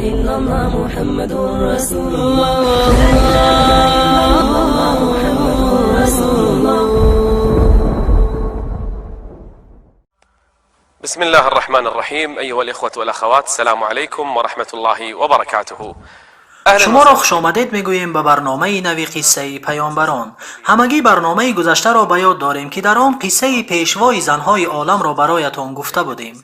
إلا الله محمد رسول الله. لا إله إلا الله محمد رسول الله. بسم الله الرحمن الرحيم. أيها الإخوة والأخوات، السلام عليكم ورحمة الله وبركاته. Шуморо хушомадед мегӯем ба барномаи нави «Қиссаи паёмбарон». Ҳамагӣ барномаи гузаштаро ба ёд дорем, ки дар он қиссаи пешвои занҳои оламро бароятон гуфта будем,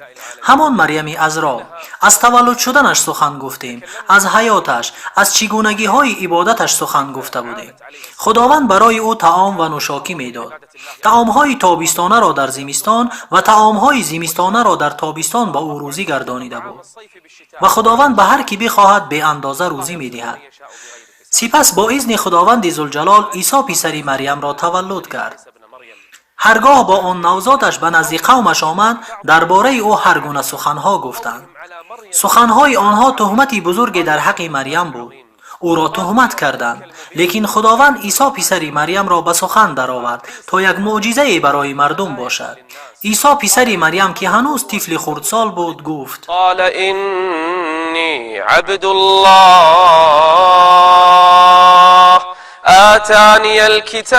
ҳамон Марьями Азро. Аз таваллуд шуданаш сухан гуфтем, аз ҳаёташ, аз чӣ гунагиҳои ибодаташ сухан гуфта будем. Худованд барои ӯ таом ва нӯшокӣ медод. Таомҳои тобистонаро дар зимистон ва таомҳои зимистонаро дар тобистон ба ӯ рӯзӣ гардонида буд ва Худованд ба ҳар кӣ бихоҳад, беандоза рӯзӣ медиҳад. Сипас бо изни Худованди Зулҷалол Исо писари Марьямро таваллуд кард. Ҳаргоҳ бо он навзодаш ба назди қавмаш омад, дар бораи ӯ ҳар гуна суханҳо гуфтанд. Суханҳои онҳо туҳмати бузурге дар ҳаққи Марьям буд. Ӯро туҳмат карданд, лекин Худованд Исо писари Марьямро ба сухан даровард, то як мӯъҷизае барои мардум бошад. Исо писари Марьям, ки ҳанӯз тифли хурдсол буд, гуфт: قال إني عبد الله، آتاني الكتاب.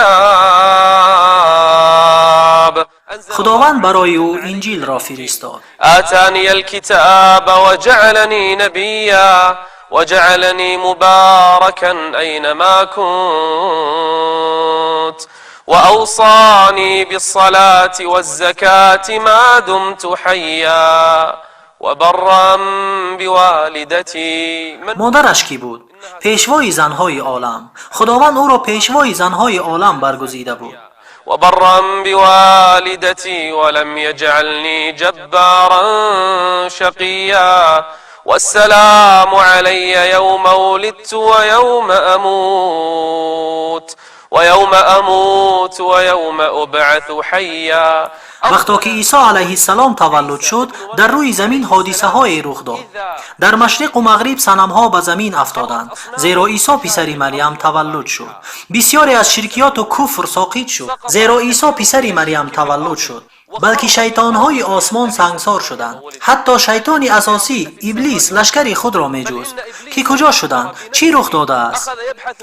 Худованд барои ӯ Инҷилро фиристод. آتاني الكتاب وجعلني نبيا وجعلني مباركا أينما كنت وأوصاني بالصلاة والزكاة ما دمت حيا وبرا بوالدتي من Модараш кӣ буд? Пешвои занҳои олам. Худованд ӯро пешвои занҳои олам баргузида буд. وبرا بوالدتي ولم يجعلني جبارا شقيا والسلام علي يوم ولدت ويوم أموت ويوم أموت ويوم أبعث حيا. Вақто ки Исо алайҳиссалом таваллуд шуд, дар рӯи замин ҳодисаҳое рух дод. Дар машриқу мағриб санамҳо ба замин афтоданд, зеро Исо писари Марьям таваллуд шуд. Бисёре аз ширкиёту куфр соқит шуд, зеро Исо писари Марьям таваллуд шуд. Балки шайтонҳои осмон сангсор шуданд. Ҳатто шайтони асосӣ, Иблис, лашкари худро меҷуст, ки куҷо шуданд, чӣ рух додааст.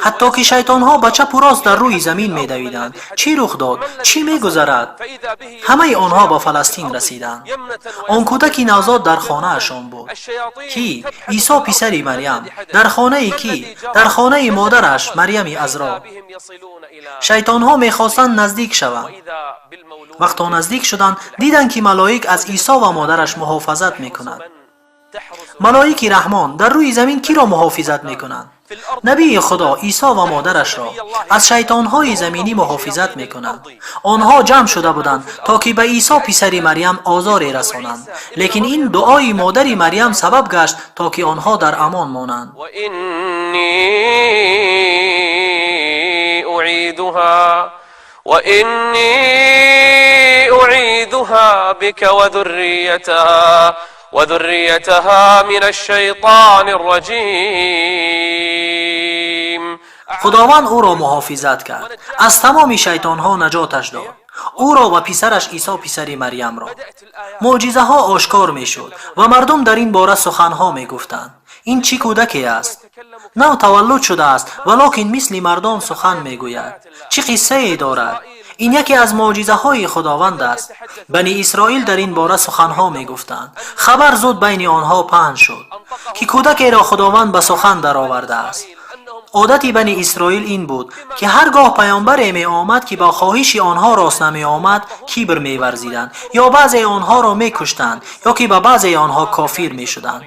Ҳатто ки шайтонҳо ба чапу рост дар рӯи замин медавиданд: чӣ рух дод, чӣ мегузарад? Ҳамаи онҳо ба Фаластин расиданд. Он кӯдаки навзод дар хонаашон буд. Кӣ? Исо писари Марьям. Дар хонаи кӣ? Дар хонаи модараш, Марьями Азро. Шайтонҳо мехостанд наздик шаванд. Вақто наздик шуданд, диданд, ки малоик аз Исо ва модараш муҳофазат мекунад. Малоики Раҳмон дар рӯи замин киро муҳофизат мекунанд? Набии Худо Исо ва модарашро аз шайтонҳои заминӣ муҳофизат мекунанд. Онҳо ҷамъ шуда буданд, то ки ба Исо писари Марьям озоре расонанд, лекин ин дуои модари Марьям сабаб гашт, то ки онҳо дар амон монанд. وإني أعيدها وإني أعيذها بك وذريتها من الشيطان الرجيم. Худованд ӯро муҳофизат кард, аз тамоми шайтонҳо наҷоташ дод, ӯро ва писараш Исо писари Марьямро. Мӯъҷизаҳо ошкор мешуд ва мардум дар ин бора суханҳо мегуфтанд: ин чӣ кӯдаке аст? Нав таваллуд шудааст, валокин мисли мардон сухан мегӯяд. Чӣ қиссае дорад? Ин яке аз мӯъҷизаҳои Худованд аст. Бани Исроил дар ин бора суханҳо мегуфтанд. Хабар зуд байни онҳо паҳн шуд, ки кӯдакеро Худованд ба сухан даровардааст. Одати Бани Исроил ин буд, ки ҳар гоҳ паёмбаре меомад, ки ба хоҳиши онҳо рост намеомад, кибр меварзиданд ё баъзеи онҳоро мекуштанд, ё ки ба баъзеи онҳо кофир мешуданд.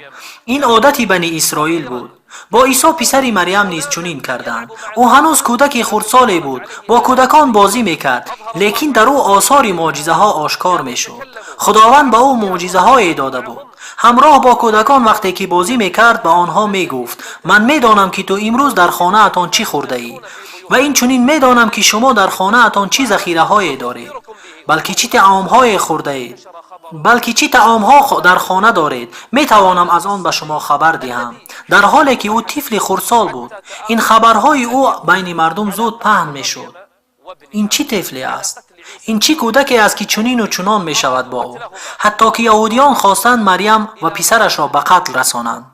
Ин одати Бани Исроил буд. Бо Исо писари Марьям низ чунин карданд. Ӯ ҳанӯз кӯдаки хурдсоле буд, бо кӯдакон бозӣ мекард, лекин дар ӯ осори мӯъҷизаҳо ошкор мешуд. Худованд ба ӯ мӯъҷизаҳое дода буд. Ҳамроҳ бо кӯдакон вақте ки бозӣ мекард, ба онҳо мегуфт: ман медонам, ки ту имрӯз дар хонаатон чӣ хӯрдаӣ ва инчунин медонам, ки шумо дар хонаатон чӣ захираҳое доред, балки чӣ таомҳое хӯрдаед, балки чӣ таомҳо дар хона доред, метавонам аз он ба шумо хабар диҳам. Дар ҳоле ки ӯ тифли хурдсол буд, ин хабарҳои ӯ байни мардум зуд паҳн мешуд. Ин чӣ тифле аст? Ин чӣ кӯдаке аст, ки чунину чунон мешавад бо ӯ? Ҳатто ки яҳудиён хостанд Марьям ва писарашро ба қатл расонанд.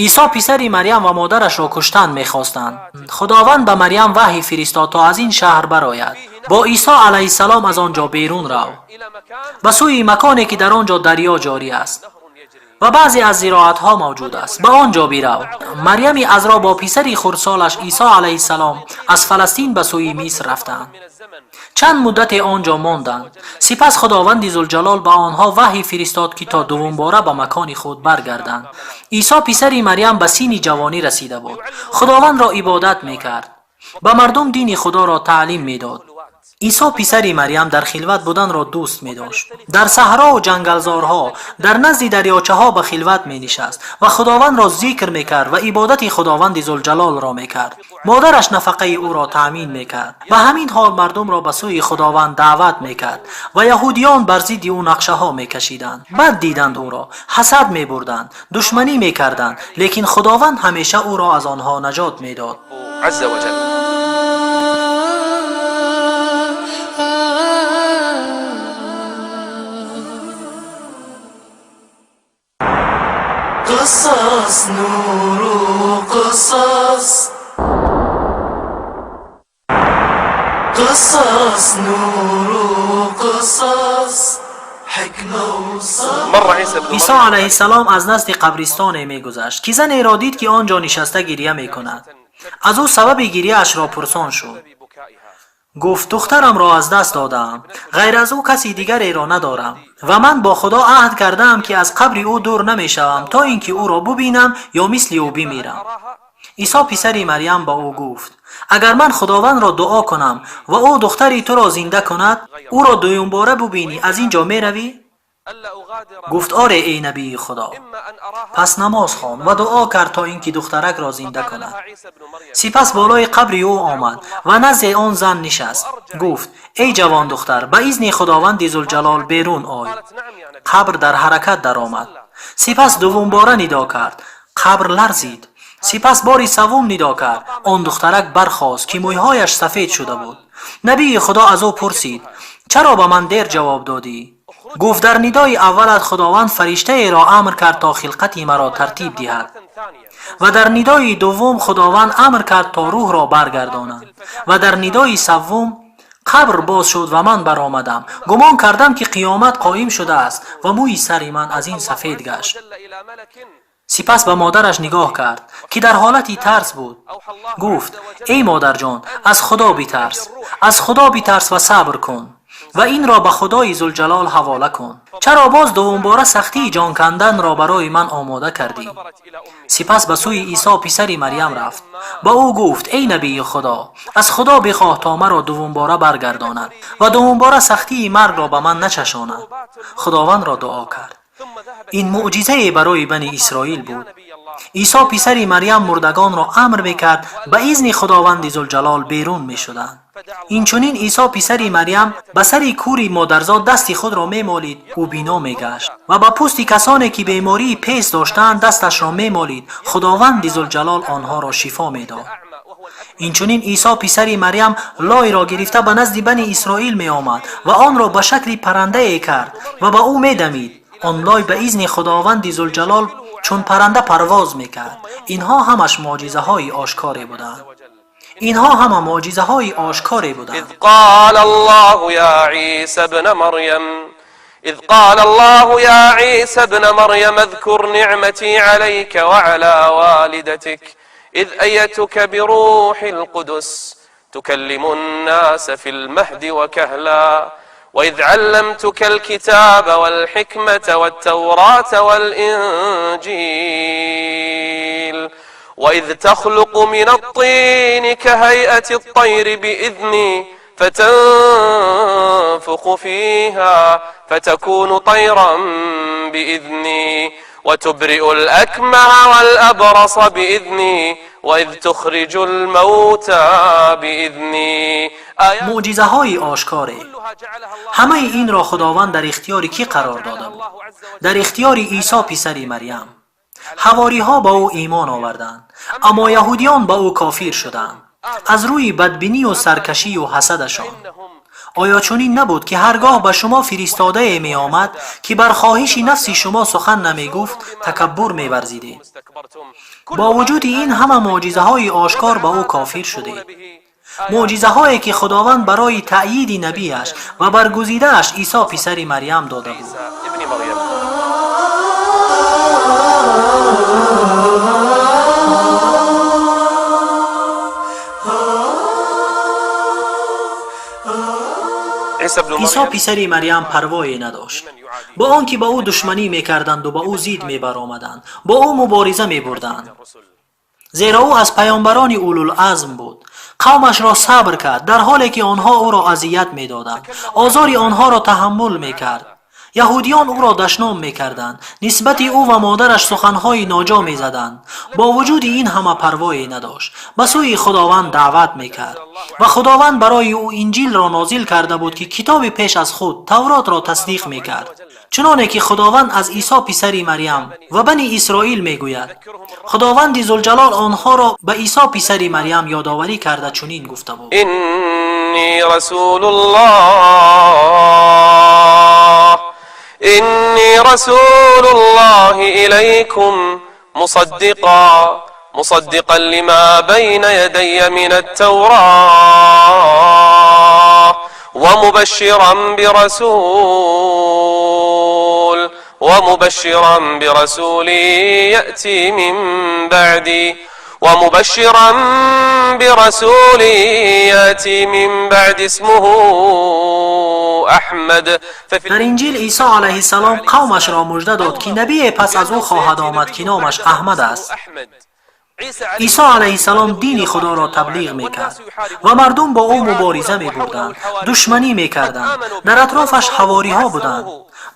Исо писари Марьям ва модарашро куштан мехостанд. Худованд ба Марьям ваҳй фиристод, то аз ин шаҳр барояд. Бо Исо алайҳиссалом аз он ҷо берун рав, ба сӯи маконе, ки дар он ҷо дарё ҷорӣ аст ва баъзе аз зироатҳо мавҷуд аст, ба он ҷо бирав. Марьями азро бо писари хурдсолаш Исо алайҳиссалом аз Фаластин ба сӯи Миср рафтанд. Чанд муддате он ҷо монданд. Сипас Худованди Зулҷалол ба онҳо ваҳй фиристод, ки то дуввумбора ба макони худ баргарданд. Исо писари Марьям ба синни ҷавонӣ расида буд. Худовандро ибодат мекард, ба мардум дини Худоро таълим медод. Исо писари Марьям дар хилват буданро дӯст медошт. Дар саҳрову ҷангалзорҳо, дар назди дарёчаҳо ба хилват менишаст ва Худовандро зикр мекард ва ибодати Худованди Зулҷалолро мекард. Модараш нафақаи ӯро таъмин мекард. Ба ҳамин ҳол мардумро ба сӯи Худованд даъват мекард ва яҳудиён бар зидди ӯ нақшаҳо мекашиданд. Бад диданд ӯро, ҳасад мебурданд, душманӣ мекарданд, лекин Худованд ҳамеша ӯро аз онҳо наҷот медод. عز وجل. قصص نور قصص، قصص نور قصص، حكمة وصبر. مر عيسى بن Исо مريم алайҳиссалом аз назди қабристоне мегузашт, ки занеро дид, ки он ҷо нишаста гирья мекунад. Аз ӯ сабаби гирьяашро пурсон шуд. ببكائها. Гуфт: духтарамро аз даст додаам, ғайр аз ӯ каси дигареро надорам ва ман бо Худо аҳд кардаам, ки аз қабри ӯ дур намешавам, то ин ки ӯро бубинам ё мисли ӯ бимирам. أراها. Исо писари Марьям ба ӯ гуфт: агар ман Худовандро дуо кунам ва ӯ духтари туро зинда кунад, ӯро дуюмбора бубинӣ, аз ин ҷо меравӣ? ألا أغادر. Гуфт: оре, эй набии Худо. إما أن أراها. Пас намоз хонд ва дуо кард, то ин ки духтаракро зинда قال кунад. لها عيسى بن مريم. Сипас болои қабри ӯ омад ва назди он зан нишаст. Гуфт: эй ҷавондухтар, ба изни Худованди Зулҷалол берун ой. قالت نعم يا نبي. Қабр дар ҳаракат даромад. Сипас дуввумбора нидо кард, қабр ларзид. Сипас бори саввум нидо кард, он духтарак бархост, ки мӯйҳояш сафед шуда буд. Набии Худо аз ӯ пурсид: чаро ба ман дер ҷавоб додӣ? Гуфт: дар нидои аввалат Худованд фариштаеро амр кард, то хилқати маро тартиб диҳад, مرة ثانية. Ва дар нидои дуввум Худованд амр кард, то рӯҳро баргардонад, ва дар нидои саввум қабр боз шуд ва ман баромадам. Гумон кардам, ки қиёмат қоим шудааст ва мӯи сари ман аз ин сафед гашт. وجل إلى ملك. Сипас ба модараш нигоҳ кард, ки дар ҳолати тарс буд. أوحى الله Гуфт: عز وجل эй модарҷон, аз Худо битарс, аз Худо битарс ва сабр кун ва инро ба Худои Зулҷалол ҳавола кун. Чаро боз дуввумбора сахтии ҷон канданро барои ман омода кардӣ? نظرت إلى أمها. Сипас ба сӯи Исо писари Марьям рафт, ба ӯ гуфт: эй набии Худо, аз Худо бихоҳ, то маро дуввумбора баргардонад ва дуввумбора сахтии маргро ба ман начашонад. Худовандро дуо кард. ثم ذهب Ин мӯъҷизае барои Бани Исроил يا буд. نبي الله. Исо писари Марьям мурдагонро амр мекард, ба изни Худованди Зулҷалол берун мешуданд. Инчунин Исо писари Марьям ба сари кури модарзод дасти худро мемолид, ӯ бино мегашт, ва ба пӯсти касоне, ки бемории пес доштанд, дасташро мемолид, Худованди Зулҷалол онҳоро шифо медод. أعمى وهو الأكمل. Инчунин Исо писари Марьям лойро гирифта ба назди Бани Исроил меомад ва онро ба шакли паррандае кард ва ба ӯ медамид. Он лой ба изни Худованди Зулҷалол чун парранда парвоз мекард. Инҳо ҳамаш муъҷизаҳои ошкоре буданд. Инҳо ҳама муъҷизаҳои ошкоре буданд. إذ قال الله يا عيسى ابن مريم، إذ قال الله يا عيسى ابن مريم اذكر نعمتي عليك وعلى والدتك إذ أيدتك بروح القدس تكلم الناس في المهد وكهلا، وإذ علمتك الكتاب والحكمة والتوراة والإنجيل، وإذ تخلق من الطين كهيئة الطير بإذني فتنفخ فيها فتكون طيرا بإذني، وتبرئ الأكمه والأبرص بإذني، وإذ تخرج الموتى بإذني. آيات Муъҷизаҳои ошкоре. كلها جعلها الله Ҳамаи инро Худованд дар ихтиёри кӣ қарор дода буд? الله عز وجل. Дар ихтиёри Исо писари Марьям. Ҳавориҳо ба ӯ имон оварданд, аммо яҳудиён ба ӯ кофир шуданд аз рӯи бадбинию саркашию ҳасадашон. إنهم Оё чунин набуд, ки ҳаргоҳ ба шумо фиристодае меомад, ки бар хоҳиши нафси шумо сухан намегуфт, такаббур меварзидед? Бо вуҷуди ин ҳама муъҷизаҳои ошкор ба ӯ кофир шудед. Муъҷизаҳое, ки Худованд барои таъйиди набиаш ва баргузидааш Исо писари Марьям дода буд. Исо писари Марьям парвое надошт бо он ки ба ӯ душманӣ мекарданду ба ӯ зид мебаромаданд, бо ӯ мубориза мебурданд, зеро ӯ аз паёмбарони улулазм буд. Қавмашро сабр кард, дар ҳоле ки онҳо ӯро азият медоданд, озори онҳоро таҳаммул мекард. Яҳудиён ӯро дашном мекарданд, нисбати ӯ ва модараш суханҳои ноҷо мезаданд. Бо вуҷуди ин ҳама парвое надошт, ба сӯи Худованд даъват мекард ва Худованд барои ӯ Инҷилро нозил карда буд, ки китоби пеш аз худ, Тавротро, тасдиқ мекард, чуноне ки Худованд аз Исо писари Марьям ва Бани Исроил мегӯяд. Худованди Зулҷалол онҳоро ба Исо писари Марьям ёдоварӣ карда, чунин гуфта буд: إني رسول الله إني رسول الله إليكم مصدقا لما بين يدي من التوراة ومبشرا برسول يأتي من بعدي ومبشرا برسول يأتي من بعد اسمه أحمد. ففي Дар Инҷил Исо алайҳиссалом қавмашро мужда дод, ки набие пас аз ӯ хоҳад омад, ки номаш Аҳмад аст. Исо алайҳиссалом дини Худоро таблиғ мекард ва мардум бо ӯ мубориза мебурданд, душманӣ мекарданд. Дар атрофаш ҳавориҳо буданд,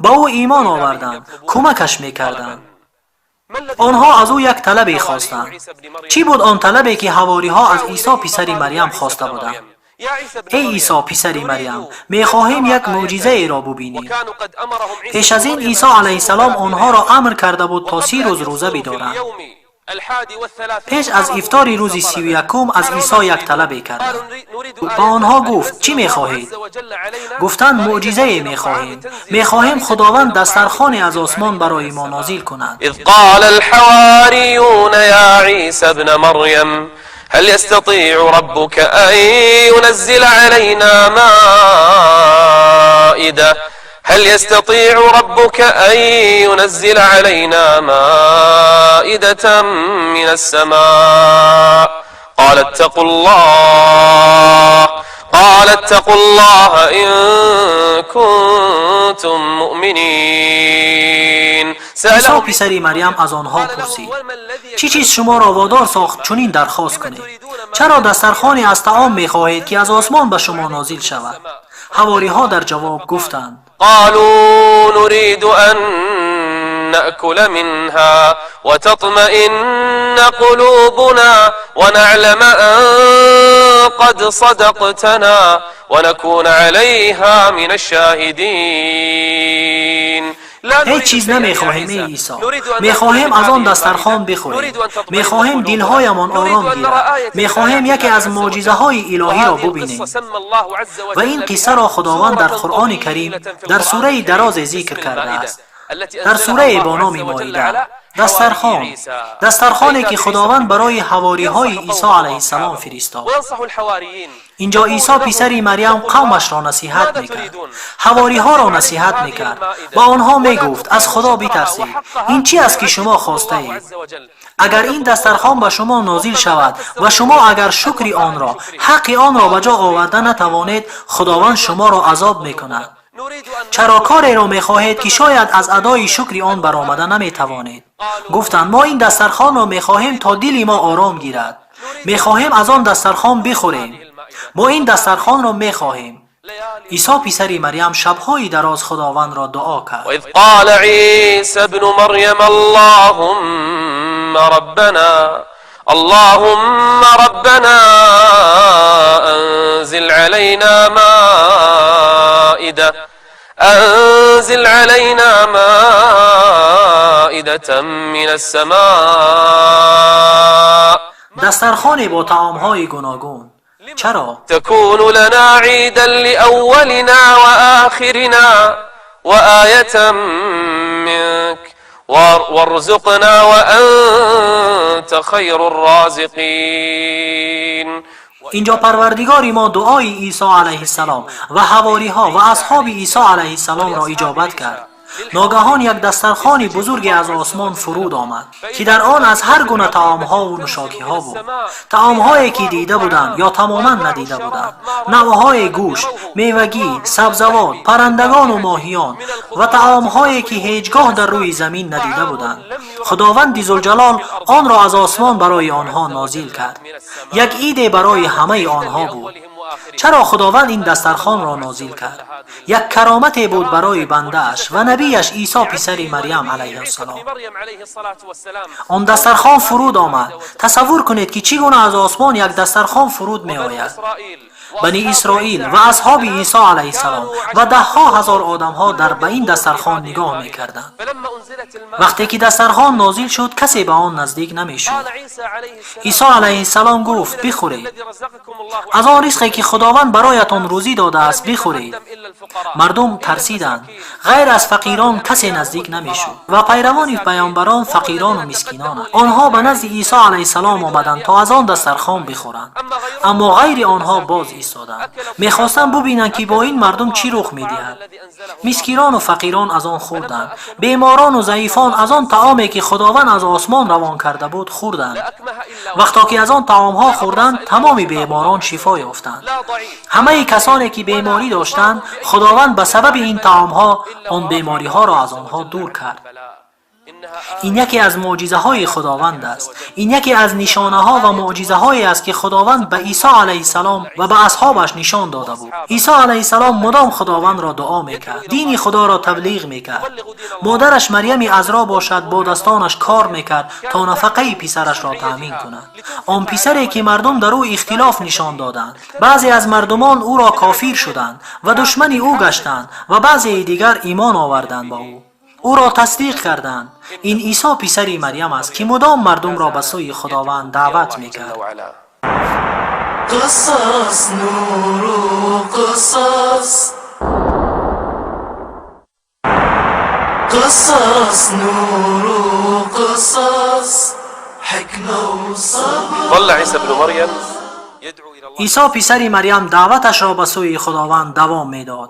ба ӯ имон оварданд, кӯмакаш мекарданд. Онҳо аз ӯ як талабе хостанд. Чӣ буд он талабе, ки ҳавориҳо аз Исо писари Марьям хоста буданд? Эй Исо писари Марьям, мехоҳем як мӯъҷизаеро бубинем. Пеш аз ин Исо алайҳиссалом онҳоро амр карда буд, то 30 рӯз рӯза бидоранд. Пеш аз ифтори рӯзи 31-ум аз Исо як талабе карданд. Ба онҳо гуфт: «Чӣ мехоҳед?» Гуфтанд: «Мӯъҷизае мехоҳем. Мехоҳем Худованд дастархоне аз осмон барои мо нозил кунад». إذ قال الحواريون يا عيسى ابن مريم هل يستطيع ربك أن ينزل علينا مائدة هل يستطيع ربك أن ينزل علينا مائدة من السماء؟ قال اتقوا الله إن كنتم مؤمنين. Исо писари Марьям аз онҳо пурсид: «Чӣ чиз шуморо водор сохт чунин дархост кунед? Чаро дастархоне аз таом мехоҳед, ки аз осмон ба шумо нозил шавад?» Ҳавориҳо дар ҷавоб гуфтанд: قالوا نريد أن نأكل منها وتطمئن قلوبنا ونعلم أن قد صدقتنا ونكون عليها من الشاهدين. Ҳеҷ чиз намехоҳем, эй Исо. Мехоҳем аз он дастархон бихӯрем, мехоҳем дилҳоямон ором гирад, мехоҳем яке аз мӯъҷизаҳои илоҳиро бубинем. Ва ин қиссаро Худованд дар Қуръони Карим дар сураи дарозе зикр кардааст, дар сурае бо номи Моида. Дастархон, дастархоне, ки Худованд барои ҳавориҳои Исо алайҳиссалом фиристод. Инҷо Исо писари Марьям қавмашро насиҳат мекард, ҳавориҳоро насиҳат мекард. Ба онҳо мегуфт: «Аз Худо битарсед. Ин чӣ аст, ки шумо хостаед? Агар ин дастархон ба шумо нозил шавад ва шумо агар шукри онро, ҳаққи онро ба ҷо оварда натавонед, Худованд шуморо азоб мекунад. Чаро кореро мехоҳед, ки шояд аз адои шукри он баромада наметавонед?» Гуфтанд: «Мо ин дастархонро мехоҳем, то дили мо ором гирад. Мехоҳем аз он дастархон бихӯрем. Мо ин дастархонро мехоҳем». Исо писари Марьям шабҳои дароз Худовандро дуо кард. وإذ قال عيسى ابن مريم اللهم ربنا أنزل علينا مائدة من السماء. Дастархоне бо таомҳои гуногун. Чаро? تكون لنا عيدا لأولنا وآخرنا وآية منك وارزقنا وأنت خير الرازقين. Инҷо Парвардигори мо дуои Исо алайҳиссалом ва ҳавориҳо ва асҳоби Исо алайҳиссаломро иҷобат кард. Ногаҳон як дастархони бузурге аз осмон фуруд омад, ки дар он аз ҳар гуна таомҳову нӯшокиҳо буд, таомҳое ки дида буданд ё тамоман надида буданд, навъҳои гӯшт, мевагӣ, сабзавот, паррандагону моҳиён ва таомҳое ки ҳеҷ гоҳ дар рӯи замин надида буданд. Худованди Зулҷалол онро аз осмон барои онҳо нозил кард. Як иде барои ҳамаи онҳо буд. Чаро Худованд ин дастархонро нозил кард? Як каромате буд барои бандааш ва набияш Исо писари Марьям алайҳиссалом. Он дастархон фуруд омад. Тасаввур кунед, ки чӣ гуна аз осмон як дастархон фуруд меояд. Бани Исроил ва асҳоби Исо алайҳиссалом ва даҳҳо ҳазор одамҳо дар ба ин дастархон нигоҳ мекарданд. Вақте ки дастархон нозил шуд, касе ба он наздик намешуд. Исо алайҳиссалом гуфт: «Бихӯред аз он ризқе, ки Худованд бароятон рӯзӣ додааст, бихӯред». Мардум тарсиданд, ғайр аз фақирон касе наздик намешуд ва пайравони паёмбарон фақирону мискинонанд. Онҳо ба назди Исо алайҳиссалом омаданд, то аз он дастархон бихӯранд, аммо ғайри онҳо боз истоданд, мехостанд бубинанд, ки бо ин мардум чӣ рух медиҳад. Мискинону фақирон аз он хӯрданд, беморону заифон аз он таоме, ки Худованд аз осмон равон карда буд, хӯрданд. Вақто ки аз он таомҳо хӯрданд, тамоми беморон шифо ёфтанд. Ҳамаи касоне, ки беморӣ доштанд, Худованд ба сабаби ин таомҳо он бемориҳоро аз онҳо дур кард. Ин яке аз мӯъҷизаҳои Худованд аст. Ин яке аз нишонаҳо ва мӯъҷизаҳое аст, ки Худованд ба Исо алайҳиссалом ва ба асҳобаш нишон дода буд. Исо алайҳиссалом мудом Худовандро дуо мекард, дини Худоро таблиғ мекард. Модараш Марьями Азро бошад, бо дастонаш кор мекард, то нафақаи писарашро таъмин кунад, он писаре, ки мардум дар ӯ ихтилоф нишон доданд. Баъзе аз мардумон ӯро кофир шуданд ва душмани ӯ гаштанд ва баъзеи дигар имон оварданд ба ӯ, ӯро тасдиқ карданд. Ин Исо писари Марьям аст, ки мудом мардумро ба сӯи Худованд даъват мекард. قصص نور قصص، قصص نور قصص حكمة وصبر. ظل عيسى بن مريم يدعو إلى الله. Исо писари Марьям даъваташро ба сӯи Худованд давом медод,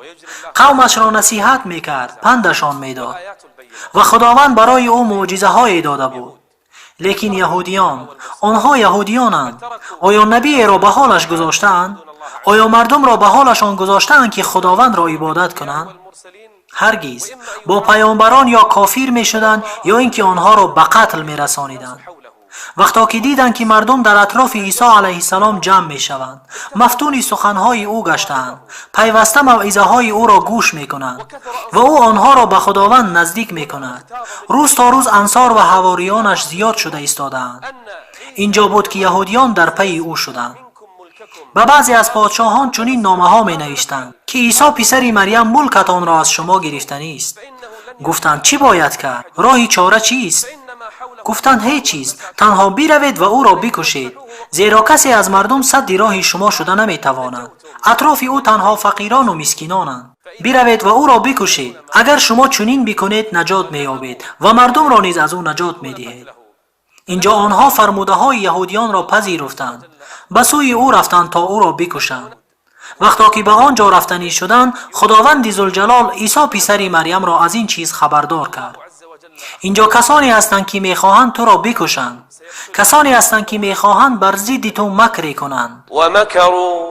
қавмашро насиҳат мекард, пандашон медод آيات البينات. ва Худованд барои ӯ мӯъҷизаҳое дода буд. Лекин яҳудиён, онҳо яҳудиёнанд, оё набиеро ба ҳолаш гузоштаанд? Оё мардумро ба ҳолашон гузоштаанд, ки Худовандро ибодат кунанд? والمرسلين. Ҳаргиз. Бо паёмбарон ё кофир мешуданд, ё ин ки онҳоро ба қатл мерасониданд. حوله. Вақто ки диданд, ки мардум дар атрофи Исо алайҳиссалом ҷамъ мешаванд, мафтуни суханҳои ӯ гаштаанд, пайваста мавъизаҳои ӯро гӯш мекунанд ва ӯ онҳоро ба Худованд наздик мекунад, рӯз то рӯз ансор ва ҳавориёнаш зиёд шуда истодаанд, أن инҷо буд, ки яҳудиён дар пайи ӯ шуданд. منكم ملككم. Ба баъзе аз подшоҳон чунин номаҳо менавиштанд, ки Исо писари Марьям мулкатонро аз шумо гирифтанист. فإنه لن Гуфтанд: «Чӣ бояд кард? Роҳи чора чист?» فإنما حوله. Гуфтанд: «Ҳеҷ чиз, танҳо биравед ва ӯро бикушед, зеро касе аз мардум садди роҳи шумо шуда наметавонад. Атрофи ӯ танҳо фақирону мискинонанд. Биравед ва ӯро бикушед. Агар шумо чунин бикунед, наҷот меёбед ва мардумро низ аз ӯ наҷот медиҳед». Инҷо онҳо фармудаҳои яҳудиёнро пазируфтанд, ба сӯи ӯ рафтанд, то ӯро бикушанд. Вақто ки ба он ҷо рафтанӣ шуданд, Худованди Зулҷалол Исо писари Марьямро аз ин чиз хабардор кард. عز وجل. Инҷо касоне ҳастанд, ки мехоҳанд туро бикушанд, касоне ҳастанд, ки мехоҳанд бар зидди ту макре кунанд. ومكروا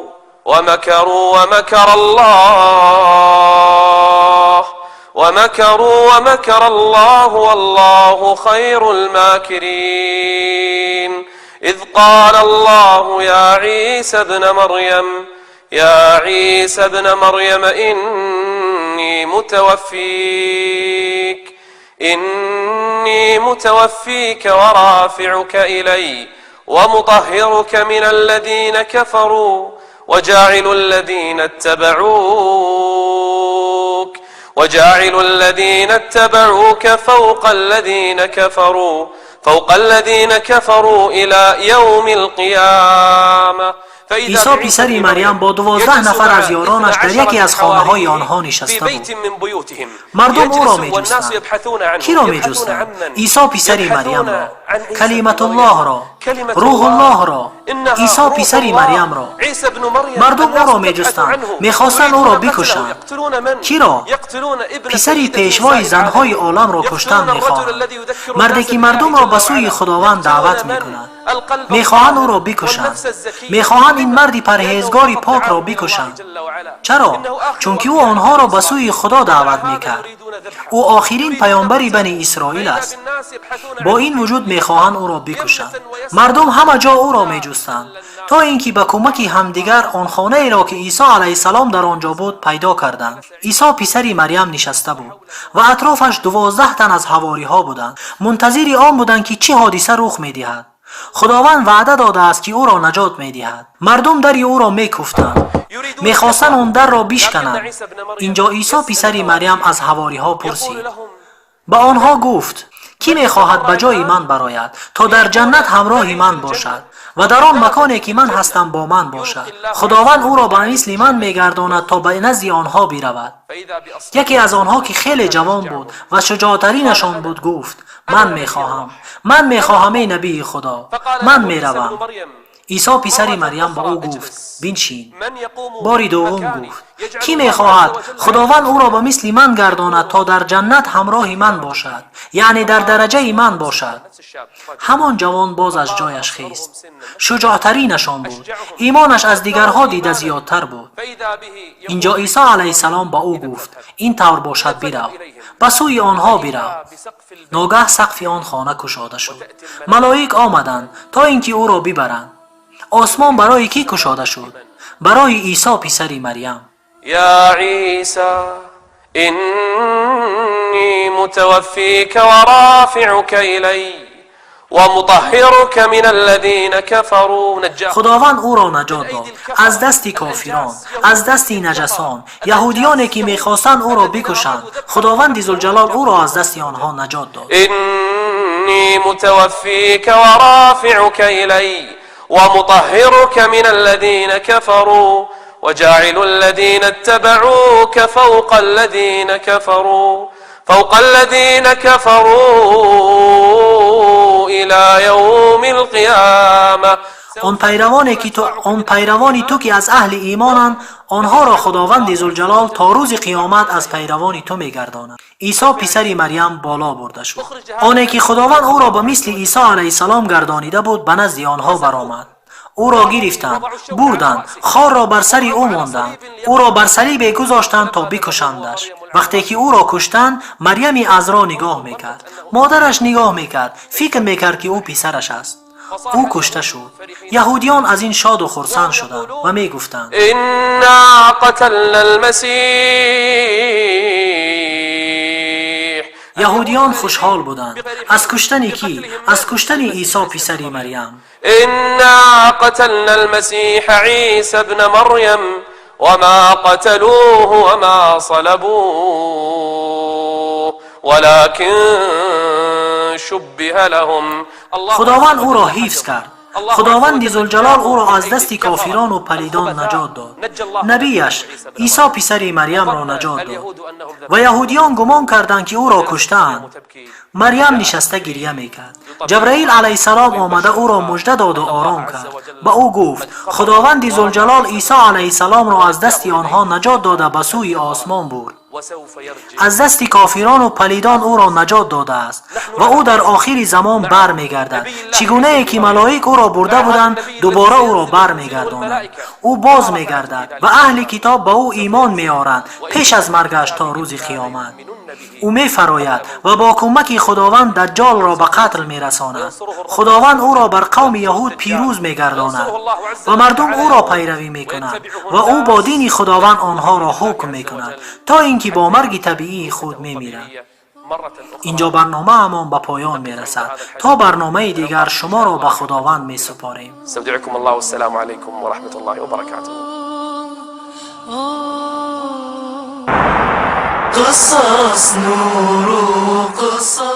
ومكروا ومكر الله، ومكروا ومكر الله، والله خير الماكرين. إذ قال الله يا عيسى ابن مريم، يا عيسى ابن مريم، إني متوفيك، إني متوفيك ورافعك إلي ومطهرك من الذين كفروا وجاعل الذين اتبعوك فوق الذين كفروا إلى يوم القيامة. Исо писари Марьям бо 12 нафар аз ёронаш дар яке аз хонаҳои онҳо нишаста буд. Мардум ӯро меҷустанд. Киро меҷустанд? Исо писари Марьямро, Калиматуллоҳро, Рӯҳуллоҳро, Исо писари Марьямро. Мардум ӯро меҷустанд, мехостанд ӯро бикушанд. Киро? Писари пешвои занҳои оламро куштан мехоҳанд, марде ки мардумро ба сӯи Худованд даъват мекунад. Мехоҳанд ӯро бикушанд, мехоҳанд ин марди парҳезгори покро бикушанд. Чаро? Чунки ӯ онҳоро ба сӯи Худо даъват мекард. Ӯ охирин паёмбари Бани Исроил аст. Бо ин вуҷуд мехоҳанд ӯро бикушанд. Мардум ҳама ҷо ӯро меҷустанд, то ин ки ба кӯмаки ҳамдигар он хонаеро, ки Исо алайҳиссалом дар он ҷо буд, пайдо карданд. Исо писари Марьям нишаста буд ва атрофаш 12 тан аз ҳавориҳо буданд. Мунтазири он буданд, ки чӣ ҳодиса рух медиҳад. Худованд ваъда додааст, ки ӯро наҷот медиҳад. Мардум дари ӯро мекуфтанд, мехостанд он дарро бишкананд. Инҷо Исо писари Марьям аз ҳавориҳо пурсид, ба онҳо гуфт: кӣ мехоҳад ба ҷои ман барояд, то дар ҷаннат ҳамроҳи ман бошад ва дар он маконе, ки ман ҳастам, бо ман бошад? Худованд ӯро ба мисли ман мегардонад, то ба назди онҳо биравад. Яке аз онҳо, ки хеле ҷавон буд ва шуҷоътаринашон буд, гуфт: ман мехоҳам, ман мехоҳам, эй набии Худо, ман меравам. Исо писари Марьям ба ӯ гуфт: биншин. Бори дуввум гуфт: кӣ мехоҳад Худованд ӯро ба мисли ман гардонад, то дар ҷаннат ҳамроҳи ман бошад, яъне дар дараҷаи ман бошад? Ҳамон ҷавон боз аз ҷояш хест. Шуҷоътаринашон буд, имонаш аз дигарҳо дида зиёдтар буд. Инҷо Исо алайҳиссалом ба ӯ гуфт: ин тавр бошад, бирав, ба сӯи онҳо бирав. Ногаҳ сақфи он хона кушода шуд. Малоик омаданд, то ин ки ӯро бибаранд. Осмон барои кӣ кушода шуд? Барои Исо писари Марьям. يا عيسى إني متوفيك ورافعك إلي ومطهرك من الذين كفروا. نجاه Худованд ӯро наҷот дод аз дасти кофирон, аз дасти наҷасон, яҳудиёне, ки мехостанд ӯро бикушанд. Худованди Зулҷалол ӯро аз дасти онҳо наҷот дод. إني متوفيك ورافعك إلي ومطهرك من الذين كفروا وجاعل الذين اتبعوك فوق الذين كفروا إلى يوم القيامة. Он пайравони ту, ки аз аҳли имонанд, онҳоро Худованди Зулҷалол то рӯзи қиёмат аз пайравони ту мегардонад. Исо писари Марьям боло бурда шуд. Оне ки Худованд ӯро ба мисли Исо алайҳиссалом гардонида буд, ба назди онҳо баромад. Ӯро гирифтанд, бурданд, хорро бар сари ӯ монданд, ӯро бар салибе гузоштанд, то бикушандаш. Вақте ки ӯро куштанд, Марьями Азро нигоҳ мекард, модараш нигоҳ мекард, фикр мекард, ки ӯ писараш аст. Ӯ кушта шуд. Яҳудиён аз ин шоду хурсанд шуданд ва мегуфтанд: إنا قتلنا المسيح. Яҳудиён хушҳол буданд. Аз куштани кӣ? Аз куштани Исо писари Марьям. إنا قتلنا المسيح عيسى ابن مريم وما قتلوه وما صلبوه ولكن شبه لهم. الله Худованд ӯро ҳифз кард. Худованди Зулҷалол ӯро аз дасти кофирону палидон наҷот дод, набияш Исо писари Марьямро наҷот дод ва яҳудиён гумон карданд, ки ӯро куштаанд. Марьям нишаста гирья мекард. Ҷабраил алайҳиссалом омада, ӯро мужда доду ором кард. Ба ӯ гуфт: Худованди Зулҷалол Исо алайҳиссаломро аз дасти онҳо наҷот дода, ба сӯи осмон бурд. وسوف يرجع. Аз дасти кофирону палидон ӯро наҷот додааст ва ӯ дар охири замон бармегардад. Чӣ гунае ки малоик ӯро бурда буданд, дубора ӯро бармегардонанд. Ӯ боз мегардад ва аҳли китоб ба ӯ имон меоранд пеш аз маргаш то рӯзи қиёмат. Ӯ мефарояд ва бо кӯмаки Худованд Даҷҷолро ба қатл мерасонад. Худованд ӯро бар қавми яҳуд пирӯз мегардонад ва мардум ӯро пайравӣ мекунанд ва ӯ бо дини Худованд онҳоро ҳукм мекунад, то ин ки бо марги табиии худ мемирад. مرة أخرى. Инҷо барномаамон ба поён мерасад. То барномаи дигар шуморо ба Худованд месупорем. استودعكم الله، والسلام عليكم ورحمة الله وبركاته. قصص نور قصص.